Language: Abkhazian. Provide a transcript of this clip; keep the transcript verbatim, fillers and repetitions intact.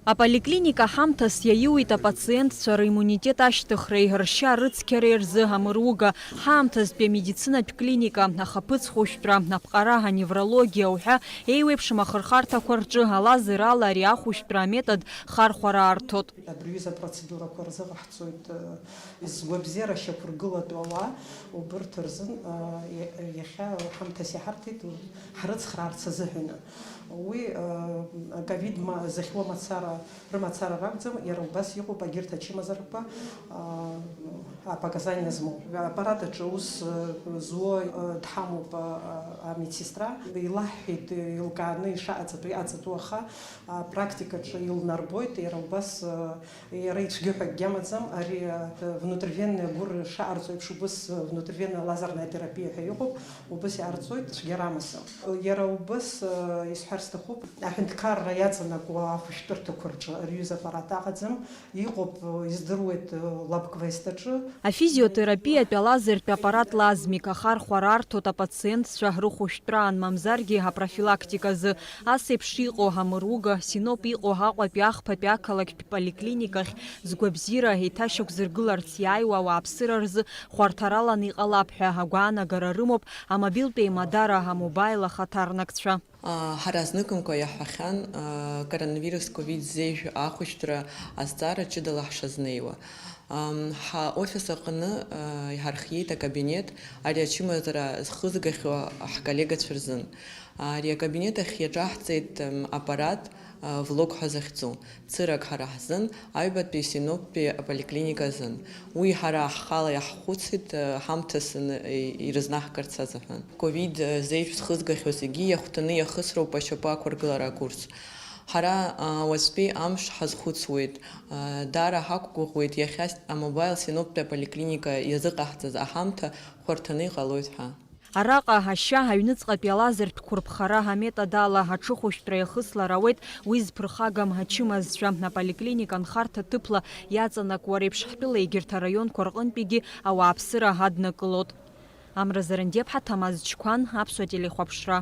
Аполиклиника ҳамҭас иаиуит апациентцәа риммунитет ашьҭыхреи ршьа рыцқьареи рзы амыруга. Ҳаамҭазтәи амедицинатә клиника, ахаԥыц хәышәтәра, аԥҟара, аневрологиа уҳәа еиуеиԥшым ахырхарҭақәа рҿы алазерала ари ахәышәтәра аметод хархәара арҭоит. Абри аҩыза апроцедурақәа рзыҟаҳҵоит, э, згәабзиара шьақәыргылатәу ауаа убырҭ рзын, э, иа-, иахьа ҳамҭас иҳарҭеит ҳрыцхраарц азыҳәаны. Уи, э, ковид ма-, зыхьуа мацара, рымацара ракәӡам, иара убас иҟоуп агьырҭ ачымазарақәа, э, апоказаниа змоу. Аппарат аҿы аус, э, зуа, э, дҳамоуп, э, амедсестра. Илаҳҳәеит, э, илкааны ишаҟаҵатәу, иҟаҵатәу, аха, э, апрактикаҿы илнарбоит, иара убас, э, иара ицәгьоуп ҳәа акгьы амаӡам, ари, э, внутривенный агәыр шаҟарҵо еиԥш убыс, э, внутривенная лазерная терапия ҳәа иҟоуп, убыс иҟарҵоит, цәгьара амаӡам. Иара убыс, э, исҳәар сҭахуп, аҳәынҭқарра иаҵанакуа ахәышәтәырҭақәа рҿы ари аҩыза аппарат аҟаӡам, иҟоуп, э, издыруеит, э, лабквест аҿы. Афизиотерапиатә алазертә аппарат Лазмик ахархәара арҭоит апациентцәа рыхәышәтәраан, мамзаргьы апрофилактиказы. Ас еиԥш иҟоу амыруга, Синоп иҟоу Аҟәатәи ахԥатәи ақалақьтә поликлиникахь згәабзиара еиҭашьақәзыргыларц иааиуа ауааԥсыра рзы хәарҭараланы иҟалап ҳәа агәаанагара рымоуп амобилтә еимадара, амобаил ахаҭарнакцәа. Ҳара зныкымкәа иаҳҳәахьан, коронавирус ковид зеижә ахәышәтәра азҵаара ҷыдала ҳшазнеиуа. Ҳа офис аҟны иҳархиеит акабинет ари ачымазара зхызгахьоу ҳколлегацәа рзын. Ари акабинет ахь иаҿаҳҵеит аппарат, влог ҳәа захьӡу, цырак ҳара ҳзын, аҩбатәи Синоптәи аполиклиника азын. Уи ҳара ҳхала иаҳхәыцит, ҳамҭас ирызнаҳгарц азыҳәан. Ковид зеижә зхызгахьоу зегьы иахәҭаны иахысроуп ашьапы ақәыргылара акурс. Ҳара уаҵәтәи амш ҳазхәыцуеит, даара ҳақәгәыӷуеит иахьа амобаил Синоптәи аполиклиника иазыҟаҳҵаз аҳамҭа хәарҭаны иҟалоит ҳәа. Араҟа ашьа аҩныҵҟатәи алазертә қәырԥхара аметод ала аҽыхәышәтәра иахыслар ауеит уи зԥырхагам ачымазцәа. Аполиклиника нхарҭа ҭыԥла иаҵанакуа реиԥш ҳтәыла егьырҭ араионқәа рҟынтәигьы ауааԥсыра аднакылоит. Амра Зарандиаԥҳа, Ҭамаз Чқәан, Аԥсуа телехәаԥшра.